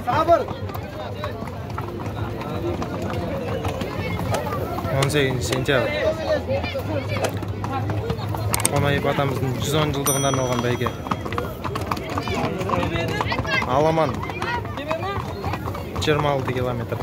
Сабыр. 18 сентябрь. Қонаев атамыздың 110 жылдығына арналған бәйге. Аламан 26 километр.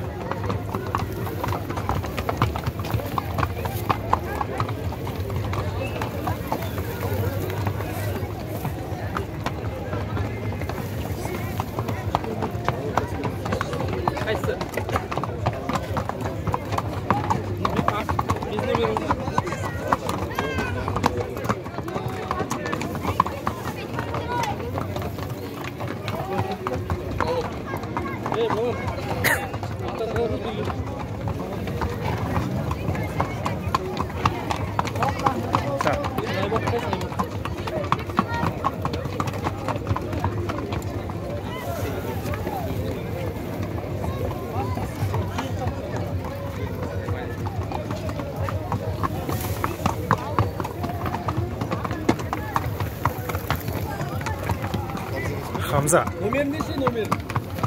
Хамза. Номер неше номер?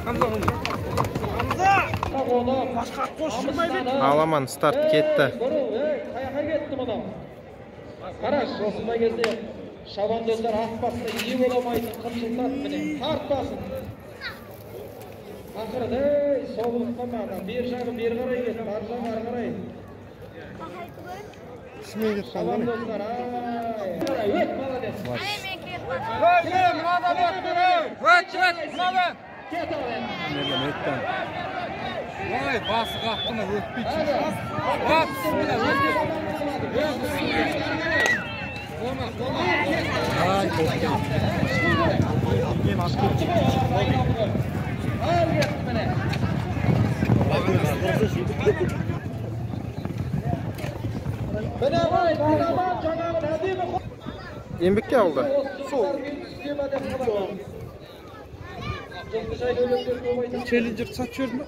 Хамза номер. Хамза! Басқа қос шықпай бет. Аламан старт кетті. Қаяққа кетті мынау? Қараш, осындай кезде шабандоздар ат басына ие бола алмайтын қынжылтады міне. Тартпасын. Ақырын, ей, соғылып қалма. Бер жағы бері қарай кетті, ар жағы ары қарай. Шабандоздар, ай. Өт, молодец. Ой, басы қаптыны өтпейді. Еңбекке алды. Челленджер сатып жіберді ме?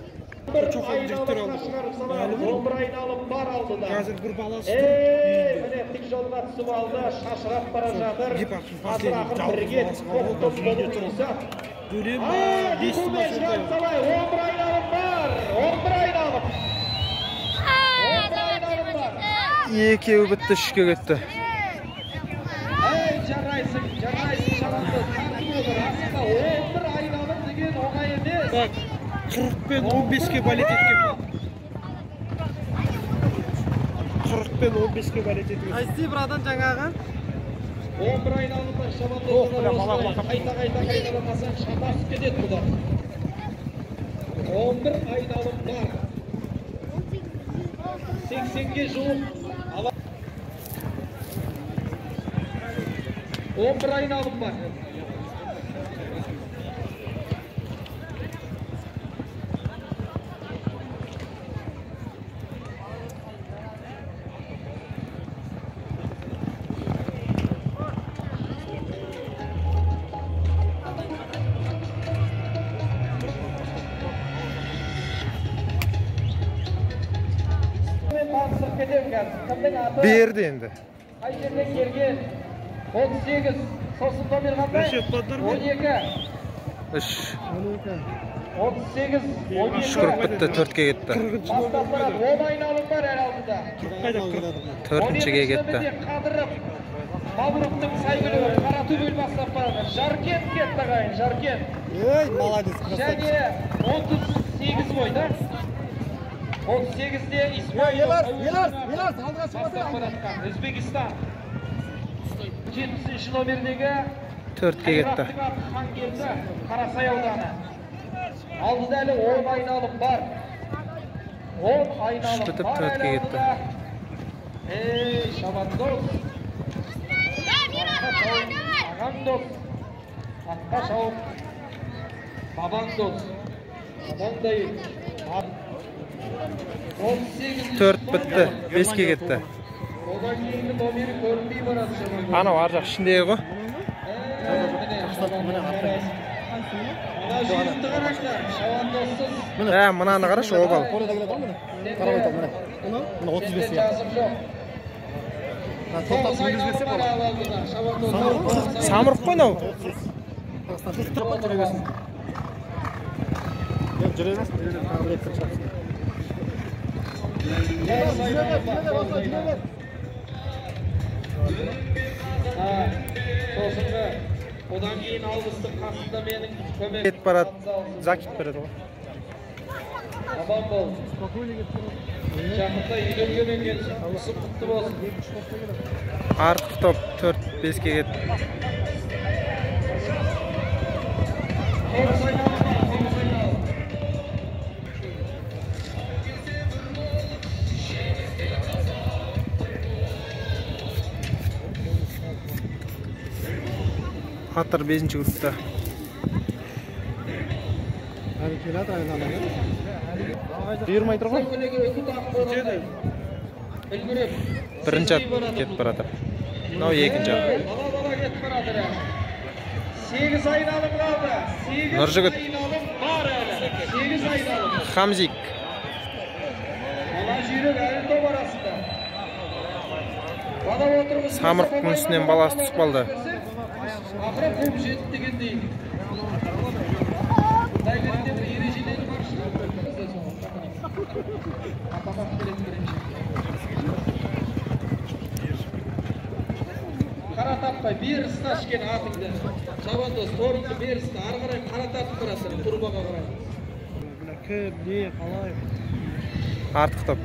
Çok жігіттер алды. 11 айналым бар алдыда. Қазір бір баласы тұр. Міне тік жолға түсіп алды, шашырап бара жатыр. Қазір ақыр бірге тоқтап болып тұрса. Төлем ба, бес ма сондай. 11 айналым бар. 11 айналым. Екеуі бітті, үшке кетті. Ей, жарайсың, жарайсың шабандоз. Тартып отыр. Асыққа 11 айналым деген оңай емес. 40 пен 15-ке балет еткен. 40 пен 15-ке балет еткен. Қайсы брадан жаңағы? 11 айналым бар шабандоздар. Қайта-қайта қайталамасаң шатасып кетеді бұлар. 11 айналым бар. 80-ге жуық. 11 айналым бар. Берді енді. Қай жерден келген? 38, сосын номер қандай? 12. 3. 38, 12. 3 круг бітті, 4-ке кетті. Бастап барады, 10 айналым бар әлі алдыда. 4-шіге кетті. Қадыров, Мавруктың сәйгүлігі Қаратөбел бастап барады. Жаркент кетті ағайын, Жаркент. Ей, молодец, красавчик. Және 38 бой, да? 38-де Исмаил. Еларс, Еларс, Еларс, алдыға шығып Өзбекстан. 70-ші номердегі 4-ке кетті. Хангелді, Қарасай ауданы. Алдыда әлі 10 айналым бар. 10 айналым бітіп бар 4-ке кетті. Ей, шабандоз. Ағаңдоз. Атқа шауып бабаңдоз. Бабаңдай 4 бітті, 5-ке кетті. Одан кейінгі номері көрінбей барады шабандоз. Анау ар жақ ішіндегі ғой. Мына жүйрікті қараңдар, шабандозсыз. Мынаны қарашы, обал. Міне, 35 жазып жоқ. Самұрық қой мынау. Жүре берсін, тағы бір екі шапсын. Сосын одан кейін алғыстың қасында менің көмек. Кетіп барады, закит береді ғой. Аман бол. Жақында үйленген екенсің. Құсы құтты болсын. Артқы топ 4-5-ке кетті. Аттар 5-ші группта. Әлі келеді айналаға. Бұйырмай тұр ғой. Бірінші ат кетіп барады. Мынау екінші ат. Бала кетіп барады. 8 айналым қалды. 8 Нұржігіт. айналым бар әлі. 8 айналым. Хамзик. Бала жүйрік әлі топ арасында. Бала отырғызып. Самұрықтың үстінен баласы түсіп қалды. Ақыры қуып жетті дегендей. Бәйгеде бір ережелері бар шығар. Атамақ береді бірінші. Қара тартпай, бері ішкен атыңды. Шабандоз, торыңды бері ары қарай қара тартып барасың, турбаға қарай. Кім, не, қалай? Артқы топ.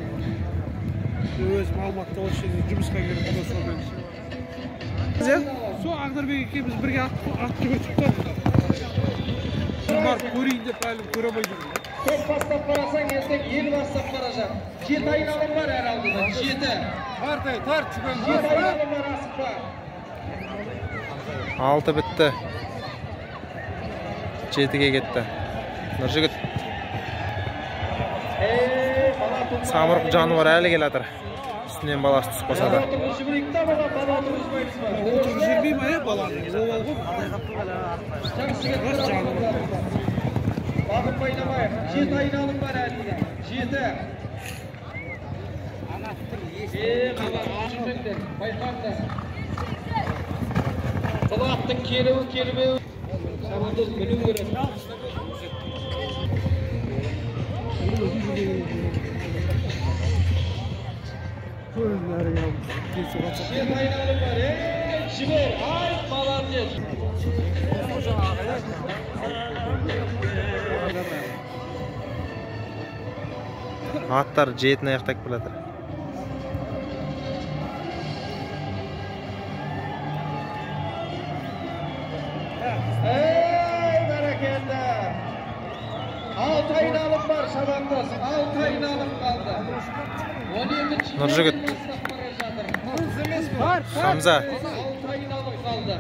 Өзім Алматыда осы жерде жұмысқа келіп сонымен. Сол Ағдарбек екеуміз бірге ат жүгіртіп та. Барып көрейін деп әлі көре алмай жүрмін. Топ бастап барасаң, ертең ел бастап бара жат. 7 айналым бар әр алдында, 7. Тарт, тарт, жүгін. 7 айналым бар, асықпа. 6 бітті. 7-ге кетті. Нұржігіт. Самұрық жануар әлі келе жатыр. Үстінен баласы түсіп қалса да. Отырғызып жіберейік та бала, бала отырғызбаймыз ба? Отырғызып жібермей ме, баланы? Обал ғой. Жақсы кетті. Бағын байламайық. 7 айналым бар әлі. 7. Бала, жүрмеңдер, байқаңдар. Бұл аттың келуі, келмеуі шабандоз білу керек. 7 айналым бар. Жібер, ай, молодец. Аттар 7-ні аяқтап келе жатыр. Ey, бәрекелді. 6 айналым бар, шабандоз. 6 айналым қалды. 12-ші Нұржігіт. Хамза. 6 айналым қалды.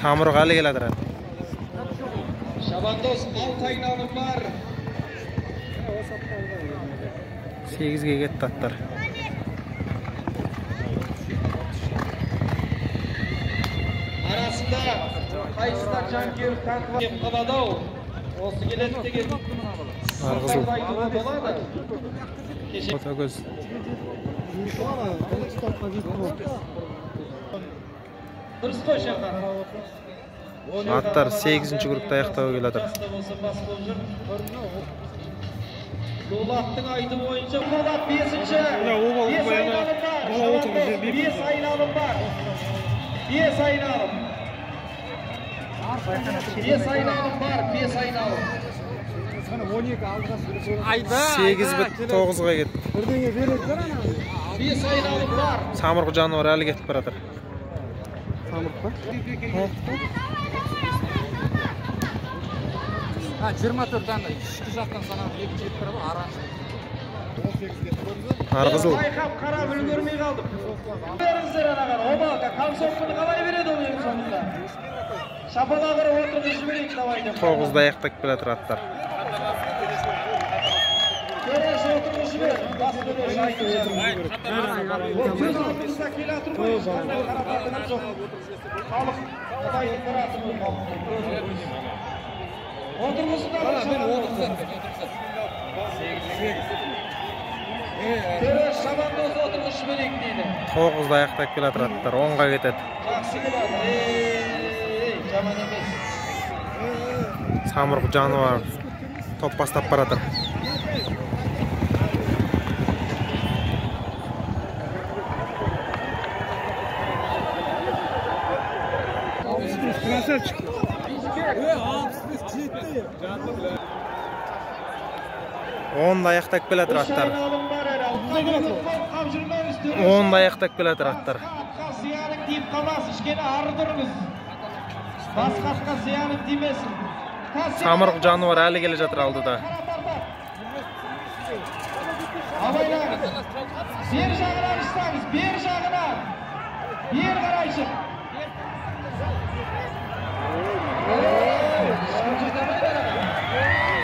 Самұрық әлі келе жатыр. Шабандоз 6 айналым бар. 8-ге кетті аттар. Арасында қайсысына жанкүйерлік танытып кеп қалады ау. Осы келеді деген Арғызыл. айтуға болады. Кеше Ботагөз. Дұрыс қой, Шерхан. Аттар 8-ші группта аяқтауға келе жатыр. Жаста болса бас болып жүр. Дулаттың айты бойынша Дулат 5-ші. 5 айналым бар. 5 айналым бар. 5 айналым. 5 айналым бар, 5 айналым. 8 бит 9-ға кетті. Бірдеңе береді ана. 5 айналым бар. Самұрық жануар әлі кетіп бара жатыр. Самұрық па? 24 анда ішкі жақтан санап екінші кетіп барады, аранжы. Арғызыл. Байқап қарап үлгермей қалдым. Беріңіздер анаған, обалка, комсомолды қалай береді ол ең соңында? Шапалақ ұрып отырғызып жіберейік, давайте. 9-да аяқтап келе жатыр аттар. Төреш отырғызып жібер, бас төреш айтып жатыр. Ол көз алдымызда келе жатыр ғой, ешқандай қарапатымыз жоқ. Халық Құдайдың мұраты бұл халықтың. Отырғызыңдар. Төреш шабандоз отырғызып жіберейік дейді. 9-да аяқтап келе жатыр аттар, 10-ға кетеді. Жақсы келеді. Ей, жаман емес. Самұрық жануар топ бастап баратыр. Красавчик. Онда аяқтап келе жатыр аттар. Онда аяқтап келе жатыр аттар. Зияның тиіп қалмас, ішкені ары тұрыңыз. Басқа атқа зияның тимесін. Самұрық жануар әлі келе жатыр алдыда. Абайлаңыз. Бер жағынан ұстаңыз, бер жағынан. Бер қарайшы.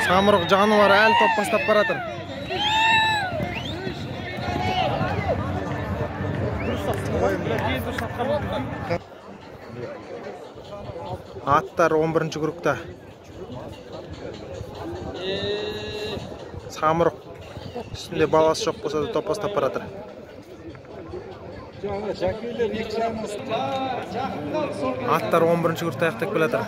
Самұрық жануар әлі топ бастап баратыр. Аттар 11-ші кругта. Самұрық үстінде баласы жоқ болса да топ бастап баратыр. Аттар 11-ші кругта аяқтап келе жатыр.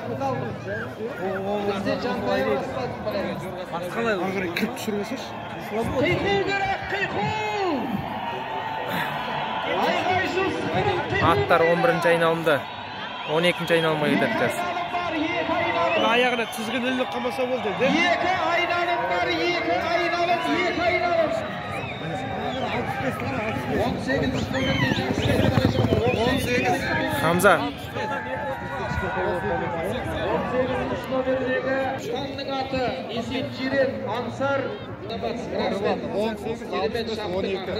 Аттар 11-ші айналымда, 12-ші айналымға кетеді қазір. Аяғына тізгін ілініп қалмаса болды. Екі айналым бар, екі айналым, екі айналым. 18 нөмірде жеңіске. Хамза. 18 нөмірдегі Шанның аты Есет Жирен Ансар. 18 65 12.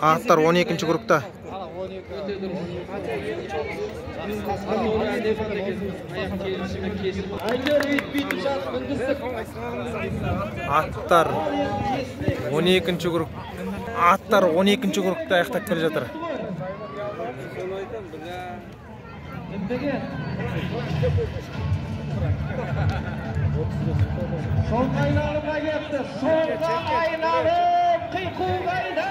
Аттар 12-ші кругта. Аттар 12-ші круг. Аттар 12-ші кругта аяқтап келе жатыр. Соңғы айналымға кетті. Соңғы айналым қиқу қайда?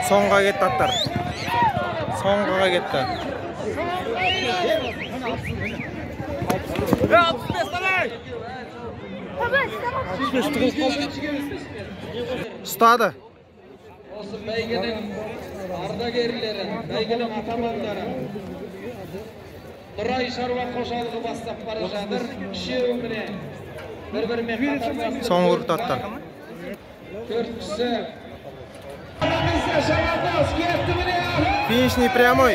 Соңға кетті аттар. Соңғыға кетті. Ұстады. Осы бәйгенің ардагерлері, бәйгенің атамандары Нұрай шаруа қожалығы бастап бара жатыр. Үшеуі міне бір-бірімен қатарласып. Соңғы кругта аттар. Төрт кісі. Финишный прямой.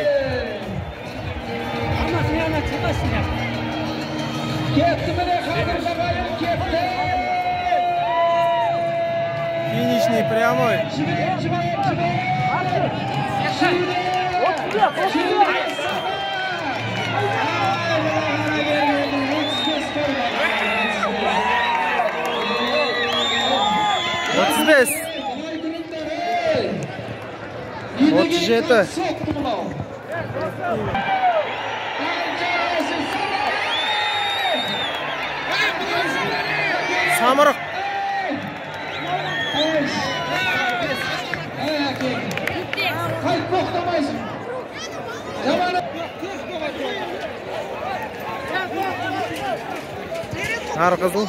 Кетті міне, қадірлі ағайын, кетті. Финишный прямой. Жібер, жібер, жібер. Отыз бес. 37. Самұрық. Қайт боқтамайсың. Сары қызыл.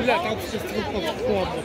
Блядь, 65 тығылып қалды.